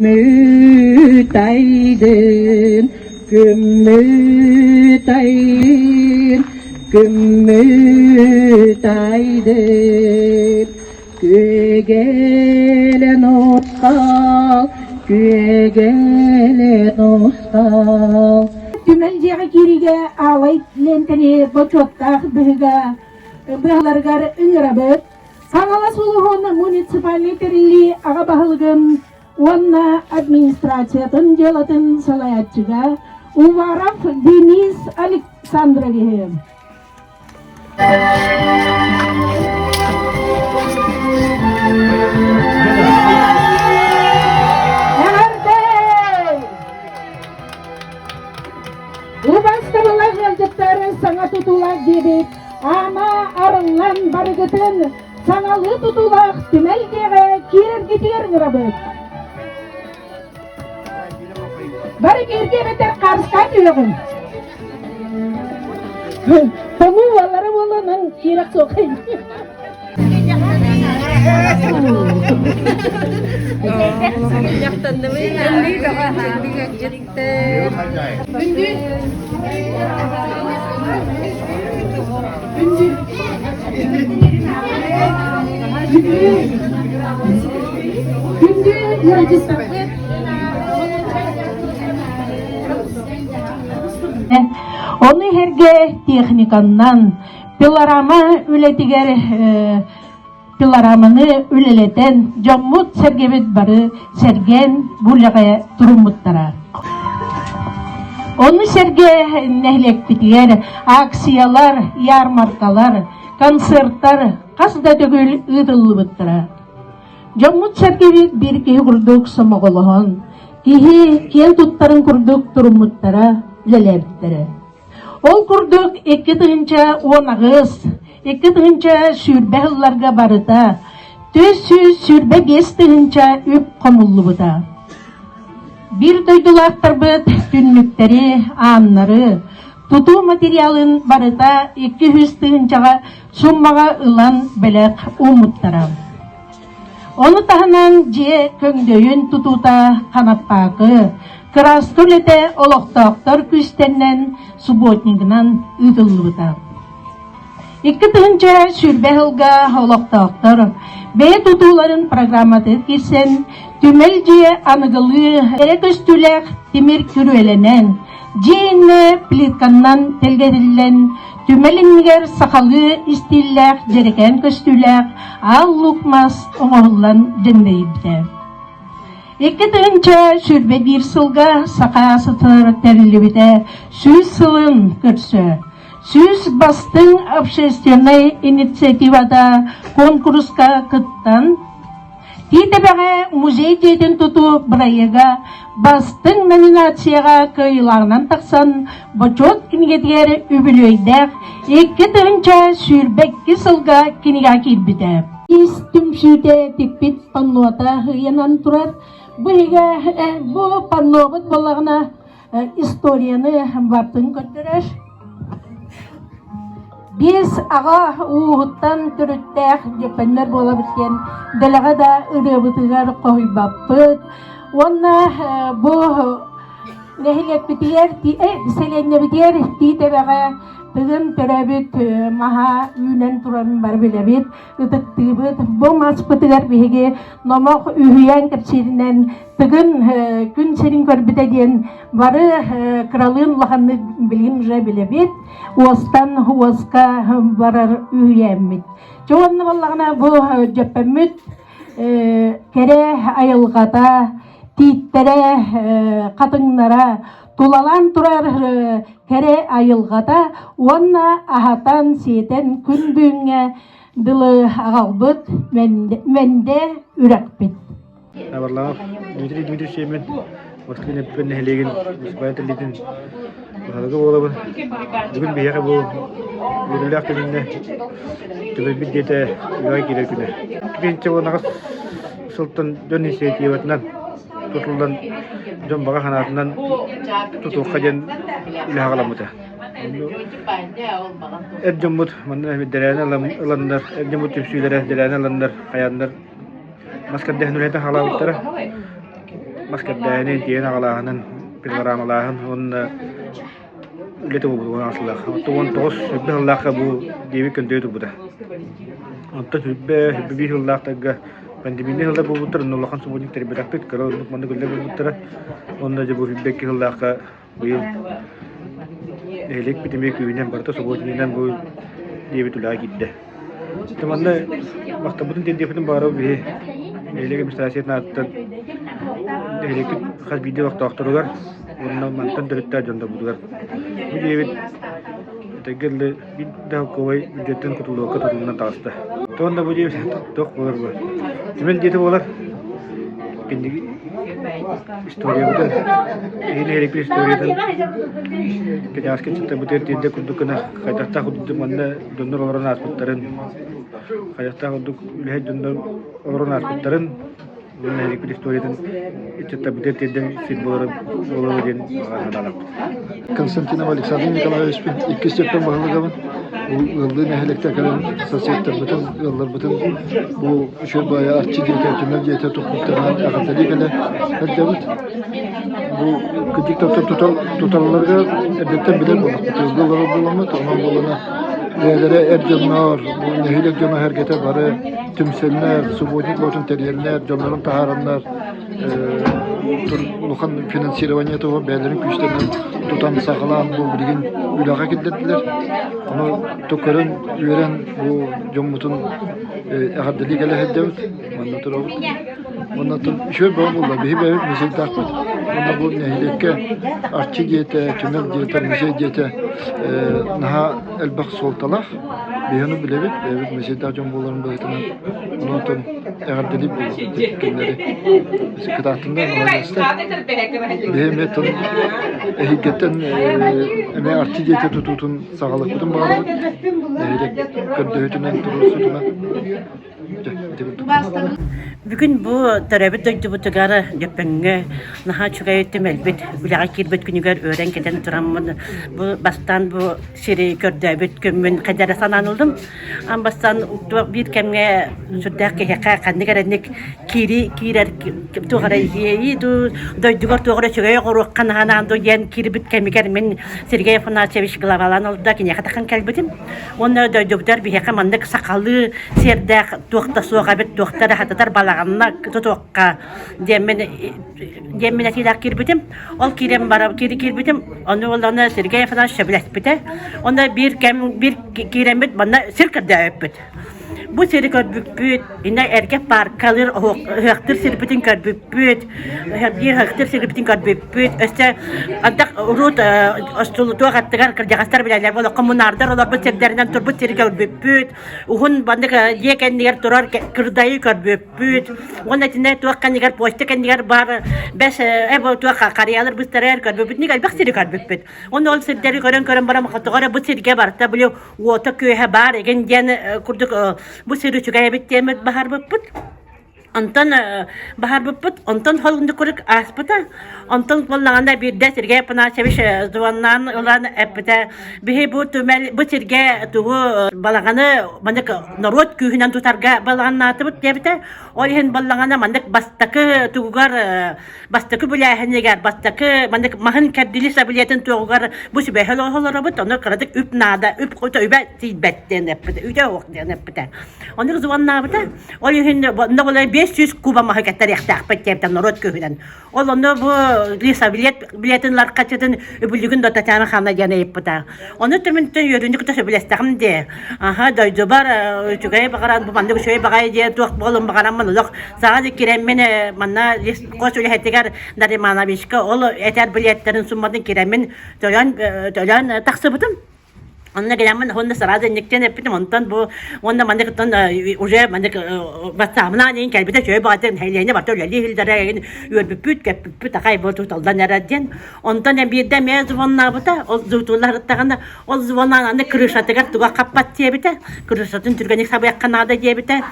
Күммүт-айдын, күммүт-айдын, күммүт-айдын, күөгэлэн отхал, күөгэлэн отхал. Түмэл дьиэҕэ киириигэ аалай лиэнтэни бочуоттаах быһыыга быһаларыгар ыҥырабыт. Хаҥалас улууһун муниципальнай тэриллии аҕа баһылыгын уонна администрациятын дьыалатын салайааччыга Уваров Денис Александровиһы. Эҕэрдэ! Убастабыллаах ыалдьыттар саҥа тутуулаах диэбит Ама арыллан барыгытын саҥалыы тутуулаах түмэл дьиэҕэ киирэргитигэр ыҥырабыт. Бары бииргэ эбэтэр харыстаан түһэҕин. Тоҥуу уоллара буоланан киирэх суох. Күндү ыалдьыттарбыт Ону иһэргэ техниканнан пилорама үлэтигэр пилораманы үлэлэтэн дьоммут-сэргэбит бары сэргээн бу үлэҕэ туруммуттара. Ону сэргэ нэһилиэкпитигэр акциялар, ярмаркалар, концерттар хас да төгүл ыытыллыбыттара. Дьоммут-сэргэбит биир киһи курдук сомоҕолоһон, киһи киэн туттарын курдук туруммуттара, үлэлээбиттэрэ. Ол курдук 2018, 2020 сылларга барыта 425 тыһыынча үп хомуллубута. Биир дойдулаахтарбыт түннүктэри, ааннары, тутуу материалын барыта 200 тыһыынчаҕа суммаҕа ылан бэлэх ууммуттара. Ону таһынан дьиэ көҥдөйүн тутуута ханаппаакы, кырааска үлэтэ олохтоохтор күүстэринэн субботнигынан ыытыллыбыта. 2020 сылга олохтоохтор бэйэ тутууларын программатыгар киирсэн, түмэл дьиэ аныгылыы эрэ көстүүлээх тимир күрүөлэнэн, дьиэ иннэ плитканнан тэлгэтиллэн, түмэл иннигэр сахалыы истииллээх дьэрэкээн көстүүлээх аал луук мас оҥоһуллан дьэндэйбитэ. 2021 сылга Саха СССР тэриллибитэ 100 сылын көрсө 100 бастыҥ общественнай инициативата куонкуруска кыттан Тиитэбэҕэ музей дьиэтин тутуу бырайыага бастыҥ номинацияҕа кыайыылааҕынан тахсан Бочуот кинигэтигэр үбүлүөйдээх 2022 сылга кинигэҕэ киирбитэ. Ис түмсүүтэ тикпит паннота ыйанан турар. Бу иһигэ бу паннобут буоллаҕына историяны бартын көрдөрөр. Биэс аҕа ууһуттан төрүттээх дьөппөннөр буолабыт диэн дэлэҕэ да ырыабытыгар хоһуйбаппыт. Уонна бу нэһилиэкпитигэр, сэлиэнньэбитигэр Тиитэбэҕэ Тыгын төрөөбүт маһа үүнэн турарын бары билэбит, ытыктыыбыт. Бу маспытыгар биһиги номох үһүйээн кэпсииринэн Тыгын күн сирин көрбүтэ диэн бары кыралыын улаханнык билигин уже билэбит. Уостан уоска барар үһүйээммит. Чэ уонна буоллаҕына бу дьөппөммүт кэрэ айылҕата, тииттэрэ, хатыҥнара тулалаан турар кэрэ айылҕата уонна аһатан-сиэтэн күн бүгүҥҥэ дылы аҕалбыт Мэндэ үрэхпит. Варламов Дмитрий Дмитриевич Семин Москва нэһилиэгин муниципальнай тэрилтэтин баһылыга буолабын. Бүгүн биһиэхэ бу үөрүүлээх күнүнэ түбэлбит диэтэ үлэҕэ киирэр күнэ. 2018 сылтан дьон инициативатынан тутуллан дьон баҕа санаатынан тутуохха диэн үлэ саҕаламмыта. Эр дьоммут манна дэлээни ыланнар, эр дьоммут түмсүүлэрэ дэлээни ыланнар, хайааннар мас кэрдэһин үлэтэ хаалаабыттара. мас кэрдээһинин, тиэйэн аҕалааһынын, пилорамалааһын уонна үлэтэ буолбут уон сыллаах. 19 сүүрбэ сыллаахха бу диэбит көндөйө турбута. Онтон 21 сыллаахтарга пандемия сыллар буолбуттар, онно улахан субботник тэрийбэтэхпит, кыра оннук маннык үлэлэр буолбуттара. Уонна дьэ бу 22 сыллаахха быйыл нэһилиэкпит эмиэ күүһүнэн барыта субботнигынан бу диэбит үлэҕэ киирдэ. Манна махтаммытын тиэрдиэхпитин баҕарабыт биһи нэһилиэк администрациятын аатыттан нэһилиэкпит хас биирдии олохтоохторугар уонна мантан төрүттээх дьоннорбутугар. Бу диэбит этэргэ дылы биир да холкуобай бюджеттэн кутуллубакка тутулунан таҕыста. Уонна бу диэбит туох буолар бу? Түмэл дьиэтэ буолар. Киниги историябытын, биһи нэһилиэкпит историятын кэнэҕэски ыччаттарбытыгар тиэрдэр курдук гына хайдахтаах курдук манна дьоннор олорон ааспыттарын, хайдахтаах курдук үлэһит дьоннор олорон ааспыттарын уонна нэһилиэкпит историятын ыччаттарбытыгар тиэрдэн сир буолара буолуо диэн баҕа санаалаахпыт. Константинов Александр Николаевичпын иккис Дьөппөн баһылыгабын. Ыаллыы нэһилиэктэр кэлэн соседтарбытын, ыалларбытын бу үчүгэй баайа Арчы дьиэтэ, түмэл дьиэтэ туппуттарынан эҕэрдэлии кэлэ сылдьабыт. Бу кырдьык таптал туталларга эрдэттэн билэр буоллахпыт, ыалга олорор буоламмыт, онон буолана бэйэлэрэ эр дьоннор, бу нэһилиэк дьоно-сэргэтэ бары түмсэннэр, субботник лотун тэрийэннэр, дьоннорун таһаараннар улахан финансирование туһа бэйэлэрин күүстэринэн тутан саҕалаан бу билигин үлэҕэ киллэрдилэр. Ону көрөн үөрэн бу дьоммутун эҕэрдэлии кэлэ сылдьабыт. Манна турабыт. Уонна үчүгэй бөҕө буолла. Биһи бэйэбит музейдаахпыт. Уонна бу нэһилиэккэ Арчы дьиэтэ, Түмэл дьиэтэ, музей дьиэтэ наһаа элбэх суолталаах. Биһи ону билэбит, бэйэбит музейдаах дьон буоларын быһыытынан. Онон эҕэрдэлиир буоллубут кинилэри. Кытааттыннар, маладьыастар. Биһи эмиэ тыл эһигиттэн эмиэ Арчы дьиэтэ тутуутун саҕалыахпытын баҕарабыт. Нэһилиэк көрдөһүүтүнэн, туруорсуутунан. Бүгүн бу төрөөбүт дойдубутугар Дьөппөҥҥө наһаа үчүгэй түмэлбит үлэҕэ киирбит күнүгэр үөрэн кэтэн тураммын бу бастаан бу сири көрдөөбүт күммүн хайда эрэ санаан ыллым. Аан бастаан биир кэмҥэ сүрдээх киһиэхэ ханнык эрэ киири киирэр туох эрэ иэйии дуу дойдугар туох эрэ үчүгэй оҥоруохха наһанаан дуу диэн киирбит кэмигэр мин Сергей Афанасьевич главалаан ылда киниэхэ тахан кэлбитим. Уонна дойдубутугар биһиэхэ маннык сахалыы сиэрдээх туох да суох эбит, туохта да хататар балаҕанна тутуохха диэммин диэммин этиилээх киирбитим. Ол киирэн баран киирбитим, ону онно Сергей Афанасьевич сөбүлэспитэ. Онно биир кэм биир киирэммит манна сир көрдөөбүппүт. Бу сири көрбүппүт, иннэ эргэ паркалыыр ыһыахтыыр сирбитин көрбүппүт, биир ыһыахтыыр сирбитин көрбүппүт. Өссө антах урут остулутуох аттыгар кырдьаҕастар билэллэр буолла коммунардар олорбут сирдэринэн турбут сири көрбүппүт. Уһун маннык дьиэ кэннигэр турар кырдайы көрбүппүт. Уонна итиннэ туох кэннигэр почта кэннигэр баар бэс туох харыйалар быстарар көрбүппүт. Ник элбэх сири көрбүппүт. Уонна ол сирдэри көрөн-көрөн баран тоҕо эрэ бу сиргэ барта били уота-күөһэ баар игин диэн курдук бу сир үчүгэй эбит диэммит баһарбыппыт. Онтон баһарбыппыт, онтон холунду курдук ааспыта. Онтон буоллаҕына биирдэ Сергей Афанасьевич звоннаан ылан эппитэ, биһи бу түмэл бу сиргэ тугу балаҕаны маннык норуот күүһүнэн тутарга балаҕаннаатыбыт диэбитэ. Ол иһин балаҕана маннык бастакы тугугар бастакы бүлээһинигэр, бастакы маннык маһын кэрдили сабилиэтин туоҕугар бу сүбэһэ олоробут, ону кыратык үп наада, үп үбэ тиийбэт диэн эппитэ, үтэ суох диэн эппитэ. Ону звоннаабыта, ол иһин онно була 500 куба маһы кэттэриэхтээхпит диэбитэ норуот күүһүнэн. Ол онно бу лесобилет билетин ларкачытын үбүлүгүн да Татьяна Ханна диэн ыйыппыта. Ону түмүнтэн үөрүүнү кытта сөбүлэстэҕим дии. Аха, дойдубар үчүгэй баҕаран, бу маннык үчүгэй баҕайы диэн туох буолун баҕараммын олох саҕа кирэммин манна хос үлэһитигэр Наримановичка ол этэр билиэттэрин сумматын кирэммин төлөөн төлөөн тахсыбытым. Онно кэлэммин уонна сразу инниктэн эппитим, онтон бу уонна маннык уже маннык ватсабынан иин кэлбитэ үчүгэй баҕайытык нэһилиэнньэ барыта үлэлии сылдьара эҥин үөрбүппүт, көппүппүт аҕай бу туталлан эрэр диэн. Онтон биирдэ эмиэ звоннаабыта, ол звоннаабыттаҕына, ол звоннаан аны крышатыгар туга хаппат диэбитэ, крышатын түргэнник сабыахха наада диэбитэ.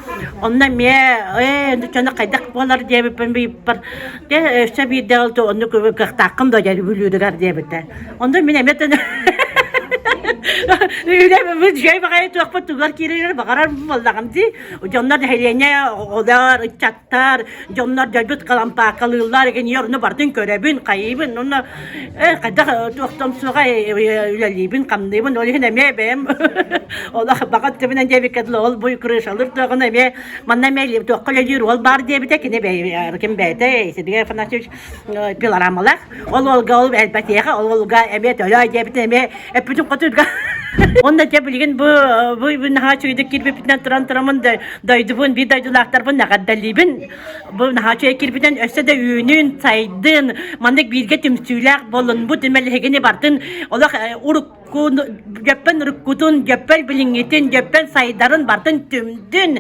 Онно эмиэ ээ дьоно хайдах буолар диэбиппин быйыппар, дьэ өссө биирдэ ол оннук кыахтааххын да дьэ бүлүүрүгэр диэбитэ. Онно мин эмиэ. Үлэ үчүгэй баҕайы туохпут тугар киирэр баҕарар буоллаҕым дии. Дьоннор нэһилиэнньэ оҕолор, ыччаттар, дьоннор дьойбут калампаакалыыллар, игин ону бардын көрөбүн, хайыыбын, онно хайдах туохтан суоҕа үлэлиибин, хамныыбын, ол иһин эмиэ бэйэм олох баҕа өттүбүнэн диэбиккэ дылы ол бу крышалыр туоҕун эмиэ манна эмиэ туохха үлэлиир уол баар диэбитэ, кини ким бэйэтэ Сергей Афанасьевич пилорамалаах. Ол уолга ол элбэтиэхэ, ол уолга эмиэ төлөө диэбитин эмиэ эппитин хотуйга. Онно дьэ билигин бу бу наһаа үчүгэйдик киирбиппитинэн туран тураммын дойдубун биир дойдулаахтарбын эҕэрдэлиибин. Бу наһаа үчүгэй киирбитинэн өссө да үүнүн, сайдын, маннык бииргэ түмсүүлээх буолун. Бу түмэлиһигини бардын олох урукку дьөппөн уруккутун, дьөппөн билиҥҥитин, дьөппөн сайдарын бардын түмдүн,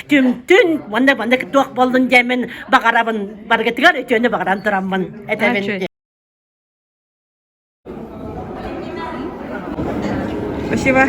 түмтүн уонна маннык туох буоллун диэммин баҕарабын барыгытыгар үтүөнү баҕаран тураммын этэбин. Спасибо.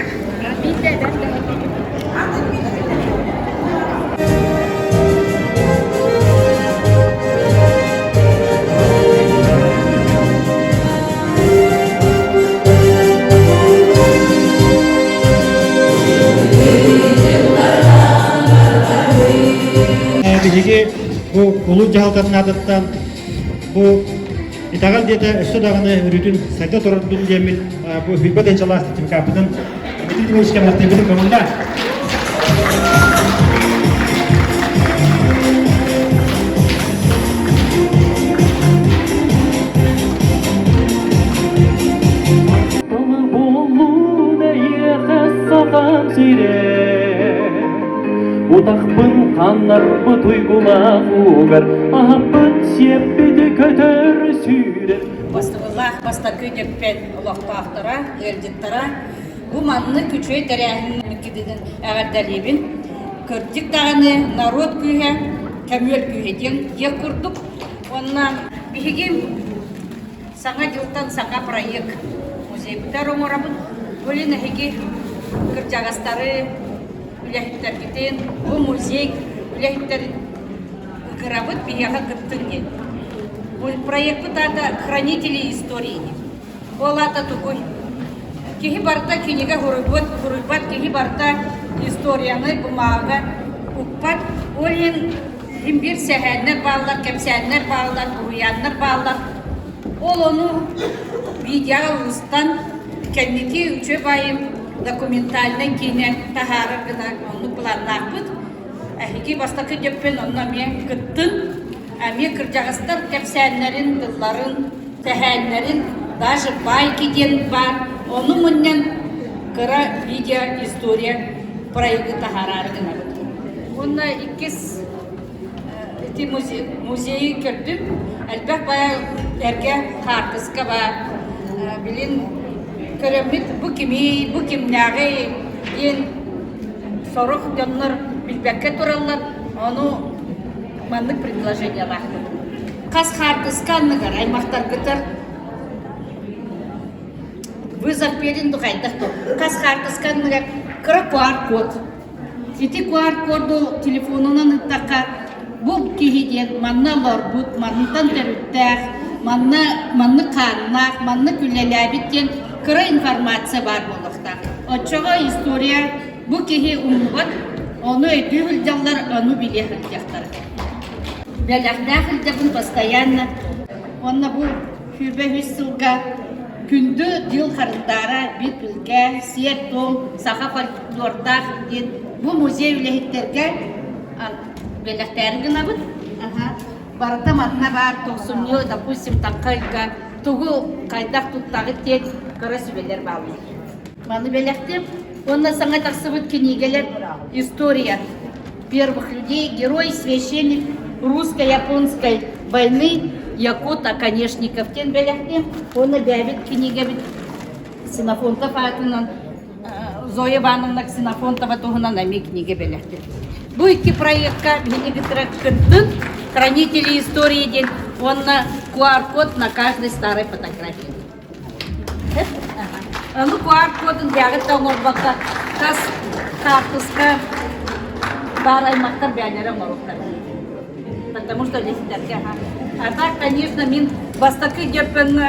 Биһиги бу улуус дьаһалтатын аатыттан бу итэҕэл диэтэ өссө даҕаны өрүүтүн сайда турардын диэммит бу Хүлбэ тыһыынчалаах сертификаппытын Дмитрий Дмитриевичка махтайбытын көҥүллээ. Буоллун эйиэхэ сахам сирэ Утахпын ханнарбыт уйгулаах уугар Аһаппыт сиэппит көтөр сүүрэр Бастабыллаах бастакы Дьөппөн олохтоохторо, ыалдьыттара бу маннык үчүгэй тэрээһин эҕэрдэлиибин. Кырдьык даҕаны норуот күүһэ, көмүөл күүһэ диэн диэх курдук. Уонна биһиги Саҥа дьылтан саҥа проект музейбытыгар оҥоробут. Бу илин эһиги кырдьаҕастары, үлэһиттэргитин, бу музей үлэһиттэрин ыҥырабыт, биһиэхэ кыттыҥ диэн. Бу проекпыт аата «Хранители истории» диэн. Ол аата тугуй? Киһи барыта кинигэ суруйбут, суруйбат киһи барыта историяны бумааҕыга укпат. Ол иһин Син биир сэһээннэр бааллар, кэпсээннэр бааллар, уһуйааннар бааллар. Ол ону видеоҕа устан, кэнники үчүгэй баайым документальнай киинэ таһаарар гына оннук планнаахпыт. Эһиги бастакы дьөппүн онно эмиэ кыттын, эмиэ кырдьаҕастар кэпсээннэрин, тылларын, сэһээннэрин, даже байки диэн баар, ону мунньан кыра видео история проегы таһаараары гынабыт. Уонна иккис ити музейы көрдүм. Элбэх баай эргэ хаартыска баар. Билин көрөммүт бу кимий, бу кимнээҕий диэн сорох дьоннор билбэккэ тураллар. Ону маннык предложениелаахпыт. Хас хаартыска анныгар аймахтаргытар вызов биэрин хайдах хас хаартыска анныгар кыра QR-код Ити QR-коду телефонунан ыттахха, бу киһи диэн манна олорбут, мантан төрүттээх, манна маннык хааннаах, маннык үлэлээбит диэн кыра информация баар буолуохтаах. Оччоҕо история бу киһи умнубат, ону өйдүү сылдьаллар, ону билиэ сылдьыахтара. Бэлэхтээх сылдьабын постоянно. Уонна бу 23 сылга күндү дьыл харындаара бит-билгэ, сиэр-туом, саха фольклордаах диэн бу музей үлэһиттэргэ бэлэхтээри гынабыт. Барыта манна баар тохсунньу, допустим, таҥха ыйга тугу хайдах туттаҕыт диэн кыра сүбэлэр бааллар. Маны бэлэхтим. Уонна саҥа тахсыбыт кинигэлэр «История первых людей, герой, священник русско-японской войны Якут Оконешников» диэн бэлэхтим. Уонна бэйэбит кинигэбит Ксенофонтов аатынан Зоя Ивановна Ксенофонтова туһунан эмиэ кинигэ бэлэхтир. Бу икки проекка биһиги кыттын «Хранители истории» диэн уонна QR-код на каждой старой фотографии. Ону QR-кодун бэйэҕит да оҥорбокко хас хаартыска баар аймахтар бэйэлэрэ оҥоруохтара. Потому что листэргэ А так, конечно, мин бастакы дьөппөҥҥө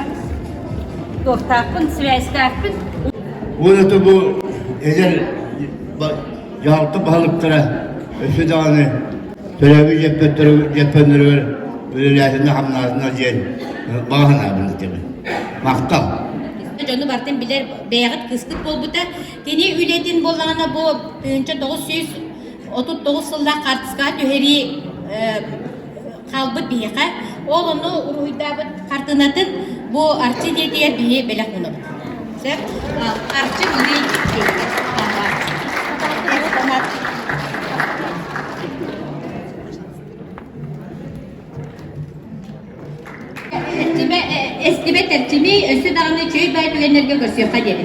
туохтаахпын, связьтаахпын. Уонна бу эдэр дьаһалта баһылыктара өссө даҕаны төрөөбүт дьэппэннэригэр үлэлээтинэ-хамнаатына диэн баҕа санаабын этэбин. Махтал. Дьону барытын билэр бэйэҕит кыыскыт буолбута. Кини үлэтин буоллаҕына бу 1939 сыллаах хаартыскаҕа түһэрии хаалбыт биһиэхэ. Ол ону уруһуйдаабыт хартыынатын бу Арчы дьиэтигэр биһи бэлэх уунабыт. Сөп? Арчы музей Эстибэт эрчими өссө даҕаны үчүгэй баай түгэннэргэ көрсүөххэ диэри.